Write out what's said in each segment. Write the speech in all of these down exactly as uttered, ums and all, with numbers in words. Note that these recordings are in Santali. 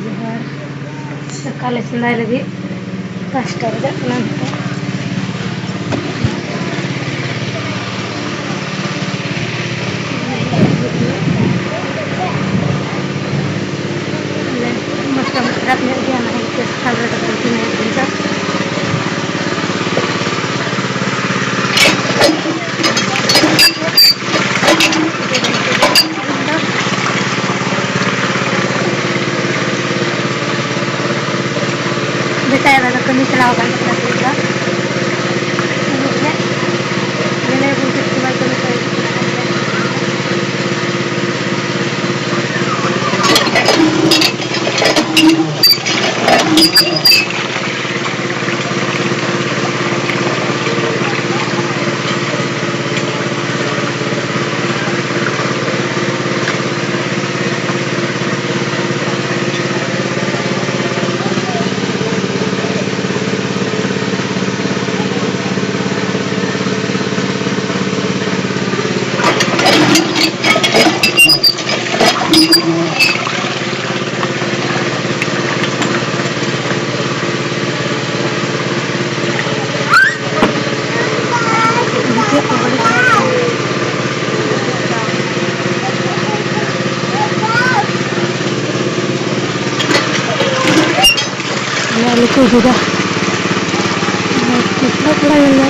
ᱡᱚᱦᱟᱨ᱾ ᱫᱟᱠᱟ ᱞᱮ ᱪᱚᱸᱫᱟᱭ ᱞᱟᱹᱜᱤᱫ ᱯᱟᱸᱪᱴᱟ ᱵᱟᱡᱟᱜ ᱠᱟᱱᱟ ᱱᱤᱛᱚᱜ᱾ ᱟᱞᱮ ᱢᱚᱥᱞᱟ ᱢᱚᱥᱞᱟ ᱧᱚᱜ ᱜᱮᱭᱟ, ᱚᱱᱟ ᱠᱷᱟᱹᱛᱤᱨ ᱥᱟᱠᱟᱞ ᱨᱮ ᱫᱟᱠᱟ ᱩᱛᱩ ᱞᱮ ᱤᱥᱤᱱ ᱫᱟ᱾ ᱵᱮᱴᱟ ᱮᱨᱟ ᱫᱚ ᱠᱟᱹᱢᱤ ᱪᱟᱞᱟᱣ ᱟᱠᱟᱱ ᱛᱟᱠᱚᱣᱟ ᱛᱮᱦᱮᱧ ᱫᱚ᱾ ᱮᱱᱮᱡ ᱨᱮ ᱧᱮᱞᱮ ᱵᱚᱞᱛᱮ ᱥᱚᱢᱚᱭ ᱠᱟᱹᱢᱤ ᱠᱚ ᱦᱤᱡᱩᱜ ᱠᱟᱱᱟ᱾ ᱟᱞᱮ ᱟᱞᱩ ᱠᱚ ᱜᱮᱫᱟ᱾ ᱟᱨ ᱛᱷᱚᱲᱟ ᱛᱷᱚᱲᱟ ᱜᱮᱞᱮ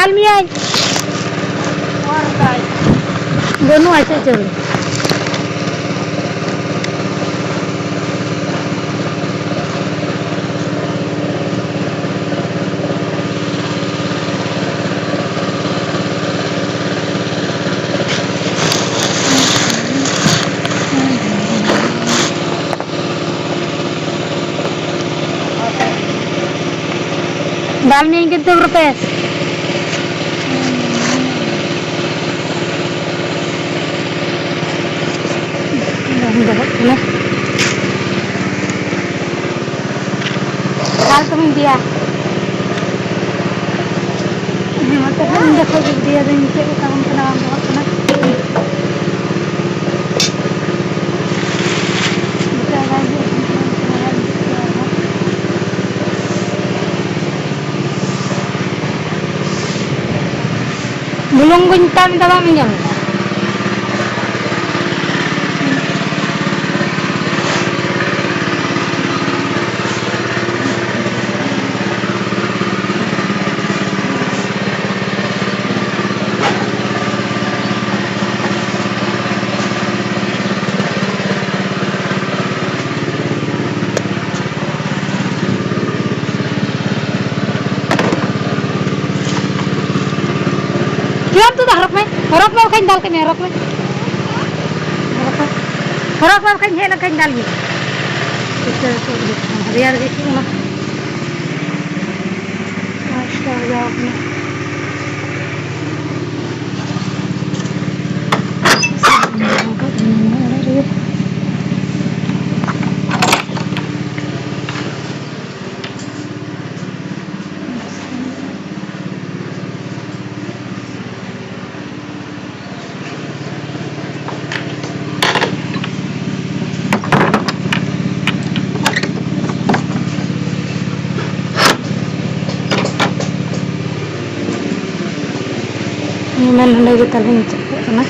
ᱧᱮᱞ ᱢᱮᱭᱟᱹᱧ᱾ ᱵᱟᱹᱱᱩᱜᱼᱟ ᱪᱮᱫ ᱪᱚ᱾ ᱫᱟᱞ ᱢᱤᱭᱟᱹᱧ ᱠᱤᱱᱛᱩ ᱨᱩᱯᱮᱥ᱾ ᱵᱟᱝ ᱫᱚᱦᱚᱜ ᱠᱟᱱᱟ᱾ ᱫᱟᱞ ᱠᱟᱹᱢᱤᱧ ᱤᱫᱤᱭᱟ᱾ ᱦᱮᱸ, ᱢᱟ ᱛᱚᱵᱮ ᱤᱧ ᱡᱚᱠᱷᱚᱡ ᱜᱮ ᱤᱫᱤᱭᱟᱫᱟᱹᱧ, ᱪᱮᱫ ᱞᱮᱠᱟ ᱵᱚᱱ ᱠᱟᱱᱟ, ᱵᱟᱝ ᱫᱚᱦᱚᱜ ᱠᱟᱱᱟ᱾ ᱵᱩᱞᱩᱝ ᱠᱚᱧ ᱢᱮᱛᱟᱫ ᱢᱮᱫᱚ, ᱵᱟᱢ ᱟᱸᱡᱚᱢ ᱮᱫᱟ? ᱪᱮᱫ ᱮᱢ ᱛᱩᱫᱟ? ᱦᱚᱨᱚᱜ ᱢᱮ, ᱦᱚᱨᱚᱜ ᱢᱮ, ᱵᱟᱠᱷᱟᱧ ᱫᱟᱞ ᱠᱮᱫ ᱢᱮᱭᱟ, ᱦᱚᱨᱚᱜ ᱢᱮ᱾ ᱦᱚᱨᱚᱜ ᱢᱮ, ᱦᱚᱨᱚᱜ ᱢᱮ, ᱵᱟᱠᱷᱟᱧ ᱦᱮᱡ ᱞᱮᱱᱠᱷᱟᱧ ᱫᱟᱞ ᱢᱮᱭᱟ᱾ ᱨᱮᱭᱟᱲ ᱜᱮ ᱟᱹᱭᱠᱟᱹᱜ ᱠᱟᱱᱟ᱾ ᱯᱟᱸᱪᱴᱟ ᱵᱟᱡᱟᱣ ᱠᱟᱱᱟ᱾ ᱢᱟ ᱱᱚᱰᱮ ᱜᱮ ᱛᱟᱦᱞᱮ ᱢᱩᱪᱟᱹᱫ ᱠᱟᱜ ᱠᱟᱱᱟ᱾